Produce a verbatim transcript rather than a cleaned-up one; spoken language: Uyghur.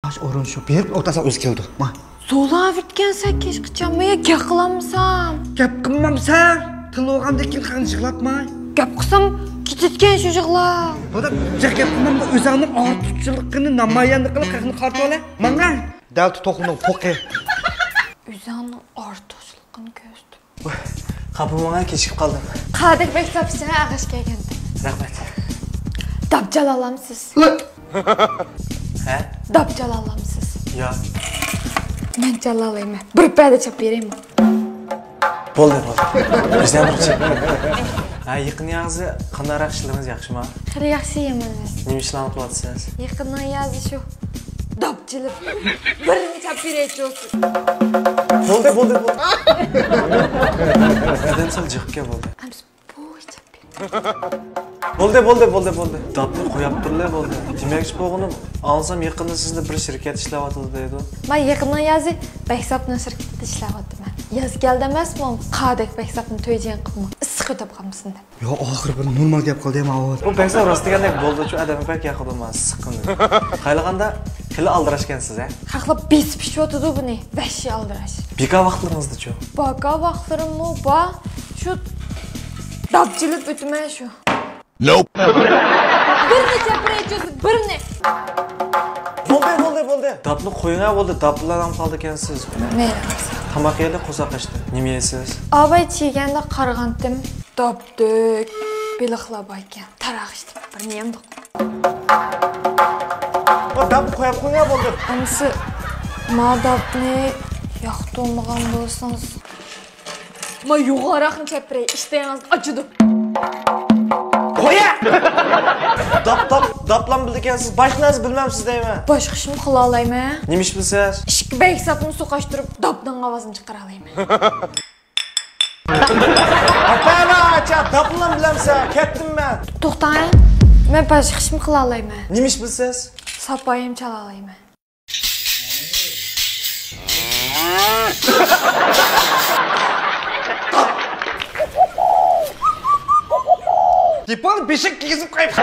ئاش ئورۇن شۇ. بېرىپ ئولتۇرساڭ ئۆزى كېلىدۇ. ما. زولاۋېتكەنسەن كەچقىچە، مايا گەپ قىلالمىسام. گەپ قىلمامسەن؟ تىل بولغاندىن كېيىن قېنى يىغلاتماي. گەپ قىلسام كېتىدىكەن شۇ يىغلاپ. بۇدا جىق گەپ قىلمامدا ئۆزۈڭنىڭ ئارتۇقچىلىقىنى نامايان قىلىپ قېنى قارىتىۋالە. ماڭا. دەل تۇتۇقنىڭ پوقى. ئۆزۈڭنىڭ ئارتۇقچىلىقىنى كۆرسىتىپ. خاپا بولماڭ، كېچىكىپ قالدىم. قادەك بەك ساپىچىڭ ئاغاش كەلگەندە. رەھمەت. داپ چالالامسىز؟ ھە؟ داپ چالالامسىز؟ يا. مەن چالالايمەن. بىر پەدە چاپ بېرەيمۇ؟ بولدى، بولدى. بىزدىن بىر چاپ. ھە، يېقىن يازى قانداقراق ئىشلىرىڭىز ياخشىمۇ؟ خېلى ياخشى، يامان ئەمەس. نېمە ئىشلارنى قىلىۋاتىسىز؟ يېقىن يازى شۇ داپ چېلىپ، بىرنى چاپ بېرەيچۇ. بولدى، بولدى، بولدى. ئادەم سەل جىقكەن بولدى. ئەمسە بۇ چاپ بېرەي. بولدى، بولدى، بولدى، بولدى. داپنى قويۇپ تۇرلى بولدى. دېمەكچى بولغىنىم، ئاڭلىسام يېقىندا سىزنى بىر شىركەت ئىشلەۋاتىدۇ دەيدۇ. مەن يېقىندا يازى بەكساپنىڭ شىركىتىدە ئىشلەۋاتىمەن. ياز كەلدى ئەمەسمۇ، قادەك بەكساپنى تۆجەڭ قىپمۇ، ئىسسىق ئۆتۈپ قالمىسۇن دەپ. يا، ئاخىرى بىر نورمال گەپ قىلدى ماۋۇ. بۇ بەكساپ راست دېگەندەك بولدىچۇ، ئادەمگە بەك ياقىدۇ مانا ئىسسىققىنى. قايلىغاندا خېلى ئالدىراشكەنسىز، ھە؟ خەقلەر بېسىپ ئىچىۋاتىدۇ بۇنى، ۋەھشىي ئالدىراش. بىكار ۋاقىتلىرىڭىزدىچۇ؟ بىكار ۋاقىتلىرىممۇ بار، شۇ داپ چېلىپ ئۆتىمەن شۇ. Nope. بىرنى چاپ بېرەيچۇ، بىرنى. بولدى، بولدى، بولدى. داپنى قويۇڭا بولدى، داپ بىلەن قالدىكەنسىز. مەيلى. تاماق يەردە قورساق ئاچتى. نېمە يەيسىز؟ ئاۋاي چىگەندە قارىغانتىم. داپتەك بېلىقلار بار ئىكەن. تاراق ئىشتىم. بىر نېمە. ئۇ داپنى قويۇپ قويۇڭا بولدى. ئەمسە ما داپنى ياقتۇرمىغان بولسىڭىز. ما يوغانراقنى چاپ بېرەي، ئىشتىنىڭىزنى ئاچىدۇ. قويە! داپ، داپ، داپلام بىلىدىكەنسىز، باشقا نەرسە بىلمەمسىز دەيمەن. باشقا ئىشمۇ قىلالايمەن. نېمە ئىش بىلىسىز؟ ئىككى بەكساپنى سوقاشتۇرۇپ، داپنىڭ ئاۋازىنى چىقىرالايمەن. ئاپالا، ئاچا، داپلام بىلەمسەن؟ كەتتىم مەن. توختاڭ، مەن باشقا ئىشمۇ قىلالايمەن. نېمە ئىش بىلىسىز؟ ساپايىم چالالايمەن. يېپىڭنى بېشىڭ كىيگۈزۈپ قويۇپ.